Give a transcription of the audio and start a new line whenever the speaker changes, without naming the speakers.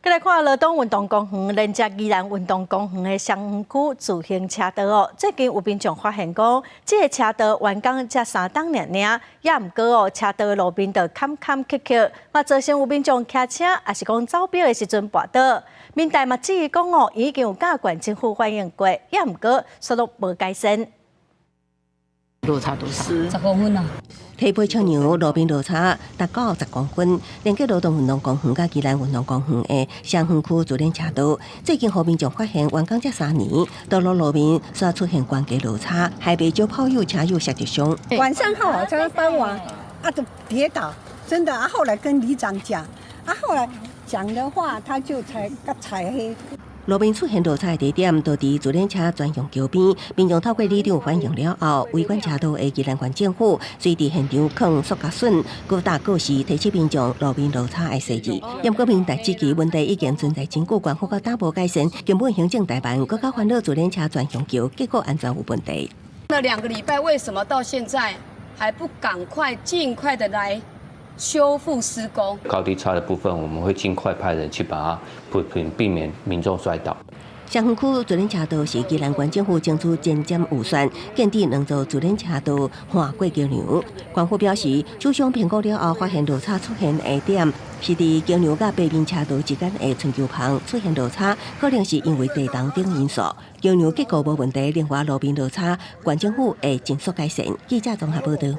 閣來看羅東運動公園連接宜蘭運動公園的雙園區自行車道哦，最近有民眾發現講，這个車道完工才3冬爾爾，也毋過哦，車道路面就坎坎曲曲，嘛造成有民眾騎車抑是講走表的時陣跋倒。民代嘛質疑講哦，已經有佮縣政府反映過，也毋過煞攏無改善。
落差多少？10
公分啊！
提背車娘路面落差達到十公分，連接羅東運動公園佮宜蘭運動公園的雙園區自行車道，最近予民眾發現完工才3年，道路路面煞出現懸低落差，害袂少跑友車友摔著傷。
晚上好，在傍晚啊，都跌倒，真的啊。後來跟里長講，啊，後來講的話，他就才佮踩黑。
路面出現落差的地點，就佇自行車專用橋邊。民眾透過里長反映了後，維管車道的宜蘭縣政府隨佇現場囥塑膠筍，閣打告示提醒民眾路面落差的細節。毋過民代質疑問題已經存在真久，縣府到今無改善，根本行政怠慢，閣較煩惱自行車專用橋結構安全有問題。
那2個禮拜為什麼到現在還不趕快盡快的來修復施工？
高低差的部分，我們會盡快派人去把它鋪平，避免民眾摔倒。
雙園區自行車道是宜蘭縣政府爭取前瞻預算，建置兩座自行車道橫過橋梁。縣府表示，首相評估了後，發現落差出現的點是佇橋梁佮北面車道之間的春秋棚出現落差，可能是因為地動等因素。橋梁結構無問題，另外路面落差，縣政府會盡速改善。記者綜合報道。